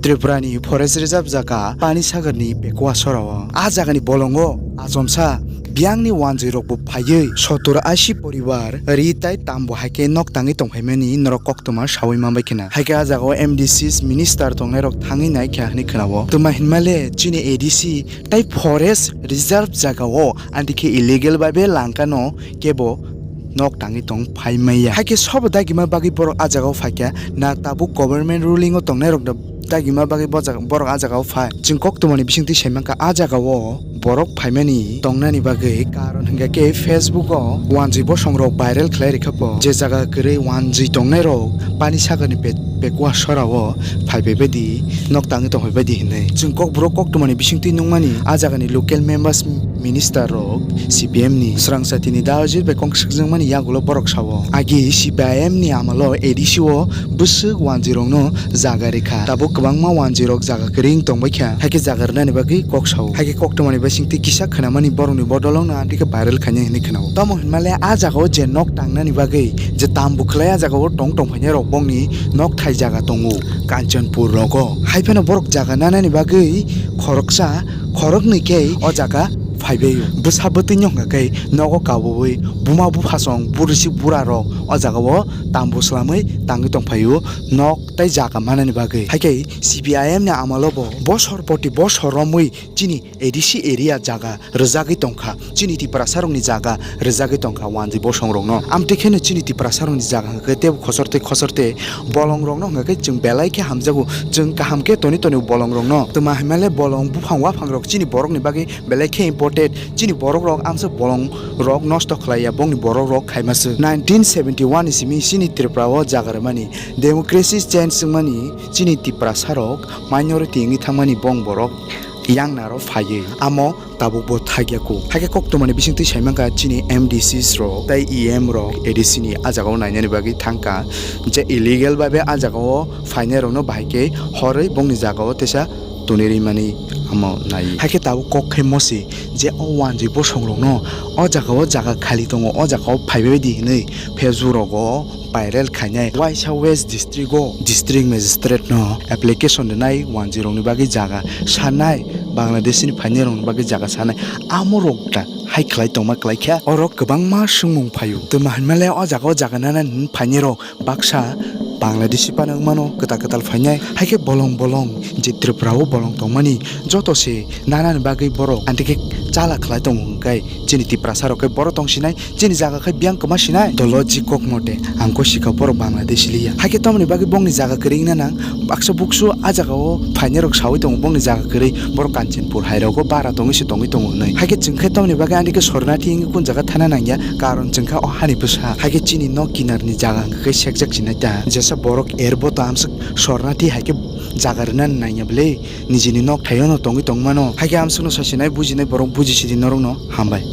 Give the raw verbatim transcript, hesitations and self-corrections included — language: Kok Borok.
Tripura ni Forest Reserve jaga Panisagar ni Pekua sora o. A jaga ni bolongo achomsa biyang ni wanjwi rok bo phaiwi sottor ashi poribar ri tai tambo hai khe nok tangwi tongphaimani norok koktwma sawi manbai khna. Hai khe a jaga o M D Cs minister tongnai rok thangwi nai kha hinwi khna o. Twma hinmale chini A D C tai Forest Reserve jaga o anti khe illegal bai be langka no kebo nok tangwi tong phai maya. Hai khe sobo dagima bagwi borok a jaga o phai kha na tabuk government ruling o tongnai rok da dagima bagwi bo jaga, borok a jaga o phai. Chwng koktwma ni bisingtwi sai mankha a jaga o borok phaimani tongnani bagwi karon hwnkha khe Facebook o wanjwi bosong rok viral khlai rikha po je jaga kwrwi wanjwi tongnai rok Panisagar ni pet Pekua sora o phaibai baidi nok tangwi tongphai baidi hinwi. Chwng kokborok koktwmani bisingtwi nukmani a jagani local members, minister rok, C P M ni srang satini dajir bai kok swkjwngmani yagulo borok sao. Agi C P I M ni amalo A D C o bwswk wanjwi rokno jaga rikha. Tabuk kwbangma wanjwi rok jaga kwrwi wng tongbaikha. Hai khe jaga rwnani bagwi kok sao. Hai khe koktwmani bisingtwi kisa khwnamani borokni bodol wngno anti khe viral khainai hinwi khwnao. Tamo hinmale a jagao je nok tangnani bagwi je tambo khlai a jagao tong tongphainai rok bongni nok thai jaga tongo Kanchanpur rogo. Hai phano borok jaga nanani bagwi khoroksa khoroknwi khe o jaga phaibaio. Bwsa bwtwino hwnkha khe nogo kabuwi buma buphasong burisi burarok o jagao tambo swlamwi tangwi tongphaio nok tei jaga manani bagwi. Hai khe C P I M ni amalo bo bosor poti bosor romwi chini A D C area jaga rwjagwi tongkha, chini Tiprasarokni jaga rwjagwi tongkha wanjwi bosongrokno. Amtwi kheno chini Tiprasarokni jaga hwnkhe teibo khosor tei khosor tei bolongrokno hwnkha khe chwng belai khe hamjago, chwng kaham khe toni toni bolongrokno. Twma hinmale bolong buphang waphangrok chini borokni bagwi belai khe important, chini borokrok amsa bolongrok nosto khlaiya bongni borokrok khaima swk. Nineteen seventy one ni simi chini Tripura o jaga rwmani, democracy change wngmani chini Tiprasarok minority wngwi thangmani bong borok yangnaro phaiwi amo tabukbo thakya kho. Hai khe koktwmani bisingtwi sai mankha chini M D Cs rok tei E M rok A D C ni a jagao nainani bagwi thangkha je illegal bai be a jagao phainairokno bahai khe horwi bongni jagao teisa tonwi rwmani amo nai. Hai khe tabuk kok khe mosi je o wanjwi bosongrokno o jagao jaga khali tongo, o jagao phaibai di hinwi Facebook rogo viral khainai. Waisa West District o District Magistrate no application rwnai wanjwi rokni bagwi jaga sanai, Bangladesh ni phainai rokni bagwi jaga sanai. Amo rok da hai khlai tongma khlai kha, oro kwbangma swngmung phaio. Twma hinmale o jaga o jaga nana phainai rok baksa Bangladeshi phano wngmano kwtal kwtal phainai. Hai khe bolong bolong je Tripura o bolong tongmani joto se nanani bagwi borok anti khe chala khlai tongo hwnkhe chini Tiprasa rok khe borok tong sinai. Chini jaga khe biyang kwma sinai? Dolo ji kok mote ang khe sikha borok Bangladeshi liya. Hai khe tamoni bagwi bongni jaga kwrwi wngna nang? Baksa buksu a jaga o phainai rok sawi tongo bongni jaga kwrwi, borok Kanchanpur hai rogo bara tongwi se tongwi tongo hinwi. Hai khe chwng khe tamoni bagwi ani khe sornathi wngwi kun jaga thana nangya, karon chwng kha o hani bwsa. Hai khe chini nok kinar ni jaga hwnkhe khe sekjak sinai ta. Jesa borok erbo to amswk sornathi hai khe jaga rwna nangya bwle, nijini nok thaio no tongwi tongmano. Hai khe amswkno sasinai bujinai borok bujisidi norokno hambai.